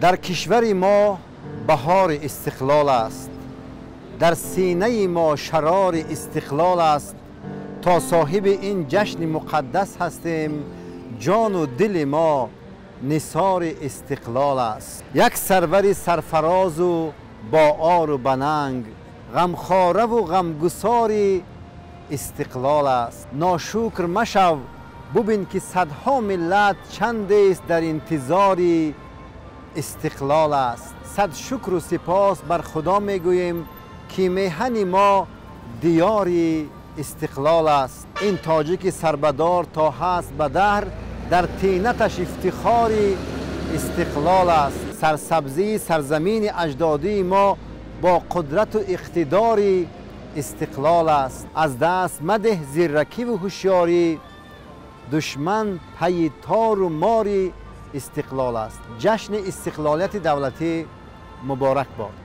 Дар кишвари мо баҳори истиқлол аст, дар синаи мо шарори истиқлол аст. То соҳиби ин ҷашни муқаддас ҳастем, ҷону дили мо нисори истиқлол аст. Як сарвари сарфарозу бо ору бананг, ғамхораву ғамгусори истиқлол аст. Ношукр машав, бубин ки садҳо миллат чандест дар интизори истиқлол аст. Сад шукру сипос бар Худо мегӯем, ки меҳани мо диёри истиқлол аст. Ин тоҷики сарбадор то ҳаст ба даҳр, дар тинаташ ифтихори истиқлол аст. Сарсабзии сарзамини аҷдодии мо бо қудрату иқтидори истиқлол аст. Аз даст мадеҳ зирракиву ҳушёрӣ, душман пайи тору мори истиқлол аст. Ҷашни истиқлолияти давлатӣ муборак бод.